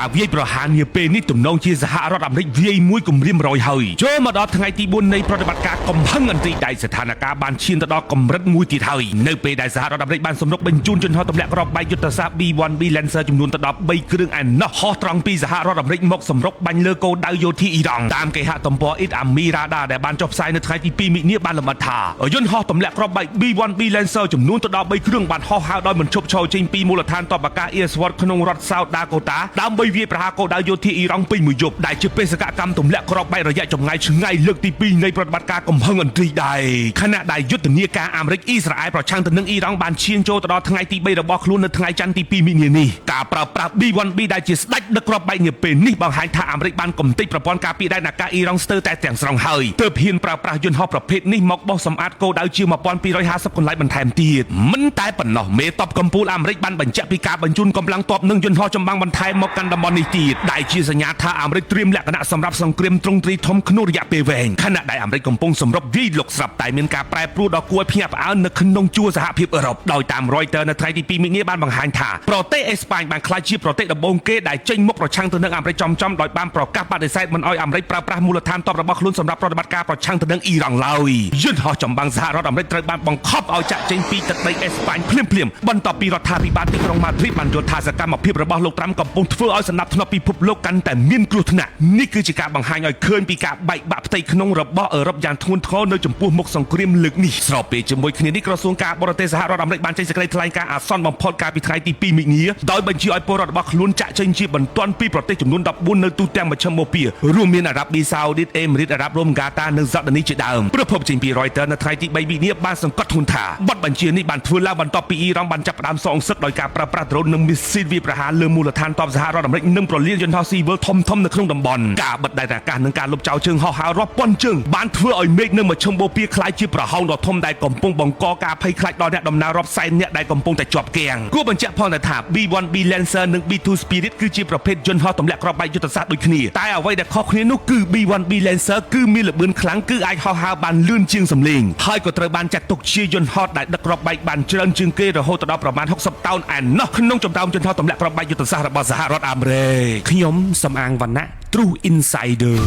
ការវាយប្រហារនាពេលនេះទំនងជាសហរដ្ឋអាមេរិកវាយមួយគម្រាមរយហើយចូលមកដល់ថ្ងៃទី4នៃប្រតិបត្តិការកំហឹងអន្ត្រីដែលស្ថានភាពបានឈានទៅដល់កម្រិតមួយទៀតហើយនៅពេលដែលសហរដ្ឋអាមេរិកបានសម្រុកបញ្ជូនយន្តហោះទម្លាក់គ្រាប់បែកយុទ្ធសាស្ត្រ B-1B Lancer ចំនួនទៅដល់3គ្រឿងឯណោះហោះត្រង់ពីសហរដ្ឋអាមេរិកមកសម្រុកបាញ់លើគោលដៅយោធាអ៊ីរ៉ង់តាមគេហទំព័រ It Army Radar ដែលបានចុះផ្សាយនៅថ្ងៃទី2មិនិនាបានលម្អិតថាយន្តហោះទម្លាក់គ្រាប់បែក B-1B Lancer ចំនួនទៅដល់3គ្រឿងបានហោះហើរដោយមិនឈប់ឈរចេញពីមូលដ្ឋានទ័ពអាកាស Air Force ក្នុងរដ្ឋ South Dakota ដើម្បីវាយប្រហារគោលដៅយោធាអ៊ីរ៉ង់ពេញមួយយប់ដែលជាបេសកកម្មទម្លាក់គ្រាប់បែករយៈចម្ងាយឆ្ងាយលើកទី2នៃប្រតិបត្តិការកំហឹងអន្ត្រីដែរខណៈដែលយុទ្ធនាការអាមេរិកអ៊ីស្រាអែលប្រឆាំងទៅនឹងអ៊ីរ៉ង់បានឈានចូលទៅដល់ថ្ងៃទី3របស់ខ្លួននៅថ្ងៃច័ន្ទទី2មិនិនានេះការប្រើប្រាស់ B-1B ដែលជាស្ដេចដឹកគ្រាប់បែកនាពេលនេះបង្ហាញថាអាមេរិកបានកំទេចប្រព័ន្ធការពារដែនអាកាសអ៊ីរ៉ង់ស្ទើរតែទាំងស្រុងហើយទើបហ៊ានប្រើប្រាស់យន្តហោះប្រភេទនេះមកបោះសម្អាតគោលដៅជាង1250កន្លែងបន្ថែមទៀតមិនតែប៉ុណ្ណោះមេតបកម្ពុជាអាមេរិកបានបញ្ជាក់ពីការបញ្ជូនកម្លាំងទ័ពនិងយន្តហោះចម្បាំងបន្ថែមមកកាន់តំបន់នេះទៀតដែលជាសញ្ញាថាអាមេរិកត្រៀមលក្ខណៈសម្រាប់សង្គ្រាមទ្រង់ទ្រាយធំក្នុងរយៈពេលវែងខណៈដែលអាមេរិកកំពុងសម្រុកវាយលុកស្រាប់តែមានការប្រែប្រួលដ៏គួរឲ្យភ្ញាក់ផ្អើលនៅក្នុងជួរសហភាពអឺរ៉ុបដោយតាម Reuters នៅថ្ងៃទី2មិនិនាបានបង្ហាញថាប្រទេសអេស្ប៉ាញបានក្លាយជាប្រទេសដំបូងគេដែលចេញមុខប្រឆាំងទៅនឹងអាមេរិកចំៗដោយបានប្រកាសបដិសេធមិនឲ្យអាមេរិកប្រើប្រាស់មូលដ្ឋានទ័ពរបស់ខ្លួនសម្រាប់ប្រតិបត្តិការប្រឆាំងទៅនឹងអ៊ីរ៉ង់ឡើយយន្តហោះចម្បាំងសហរដ្ឋអាមេរិកត្រូវបានបង្ខំឲ្យចាក់ចេញពីទឹកដីអេស្ប៉ាញភ្លាមៗបន្ទាប់ពីរដ្ឋាភិបាលទីក្រុងម៉ាឌ្រីតបានយល់ថាសកម្មភាពរបស់លោកត្រាំកំពុងធ្វើឲ្យសណ្ដាប់ធ្នាប់ពិភពលោកកាន់តែមានគ្រោះថ្នាក់នេះគឺជាការបង្ហាញឲ្យឃើញពីការបែកបាក់ផ្ទៃក្នុងរបស់អឺរ៉ុបយ៉ាងធ្ងន់ធ្ងរនៅចំពោះមុខសង្គ្រាមលើកនេះស្របពេលជាមួយគ្នានេះក្រសួងការបរទេសសហរដ្ឋអាមេរិកបានចេញសេចក្តីថ្លែងការណ៍អាសន្នបំផុតកាលពីថ្ងៃទី2មិនិនាដោយបញ្ជាឲ្យពលរដ្ឋរបស់ខ្លួនចាក់ចេញជាបន្ទាន់ពីប្រទេសចំនួន14នៅទូទាំងមជ្ឈិមបូព៌ារួមមានអារ៉ាប៊ីសាអូឌីតអេមីរ៉ាតអារ៉ាប់រួមហ្គាតានិងហ្សដានីជាដើមប្រភពចេញពី Reuters នៅថ្ងៃទី3មិនិនាបានសង្កត់ធ្ងន់ថាបទបញ្ជានេះបានធ្វើឡើងបន្ទាប់ពីអ៊ីរ៉ង់បានចាប់ផ្ដើមសងសឹកដោយការប្រើប្រាស់ដ្រូននិងមីស៊ីលវាយប្រហារលើមូលដ្ឋានទ័ពសហរដ្ឋអាមេរិកនិងប្រលានយន្តហោះស៊ីវិលធំៗនៅក្នុងតំបន់ការបិទដែនអាកាសនិងការលុបចោលជើងហោះហើររាប់ពាន់ជើងបានធ្វើឲ្យមេឃនៅមជ្ឈិមបូព៌ាក្លាយជាប្រហោងដ៏ធំដែលកំពុងបង្កការភ័យខ្លាចដល់អ្នកដំណើររាប់សែននាក់ដែលកំពុងតែជាប់គាំងគួរបញ្ជាក់ផងដែរថា B-1B Lancer និង B-2 Spirit គឺជាប្រភេទយន្តហោះទម្លាក់គ្រាប់បែកយុទ្ធសាស្ត្រដូចគ្នាតែអ្វីដែលខុសគ្នានោះគឺ B-1B Lancer គឺមានល្បឿនខ្លាំងគឺអាចហោះហើរបានលឿនជាងសំឡេងហើយក៏ត្រូវបានចាត់ទុកជាយន្តហោះដែលដឹកគ្រាប់បែកបានច្រើនជាងគេរហូតដល់ប្រមាណ60តោនឯណោះក្នុងចំណោមយន្តហោះទម្លាក់គ្រាប់បែកយុទ្ធសាស្ត្ររបស់សហរដ្ឋអាមេរិកខ្ញុំសំអាងវណ្ណៈ True Insider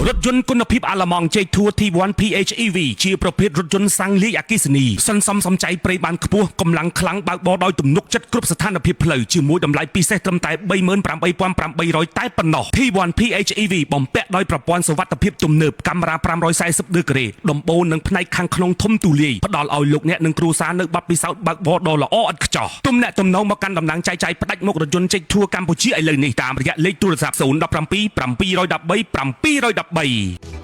រថយន្តគុណភាពអាល្លឺម៉ង់ J2 T1 PHEV ជាប្រភេទរថយន្តសាំងលាយអគ្គិសនីសន្សំសំចៃប្រេងបានខ្ពស់កម្លាំងខ្លាំងបើកបរដោយទំនុកចិត្តគ្រប់ស្ថានភាពផ្លូវជាមួយតម្លៃពិសេសត្រឹមតែ38,800តែប៉ុណ្ណោះ T1 PHEV បំពាក់ដោយប្រព័ន្ធសុវត្ថិភាពទំនើបកាមេរ៉ា540ដឺក្រេដំបូលនិងផ្នែកខាងក្នុងធំទូលាយផ្ដល់ឲ្យលោកអ្នកនិងគ្រួសារនៅបទពិសោធន៍បើកបរដ៏ល្អឥតខ្ចោះទំនាក់ទំនងមកកាន់តំណាងចែកចាយផ្ដាច់មុខរថយន្ត J2 កម្ពុជាឥឡូវនេះតាមរយៈលេខទូរស័ព្ទ017 713 713។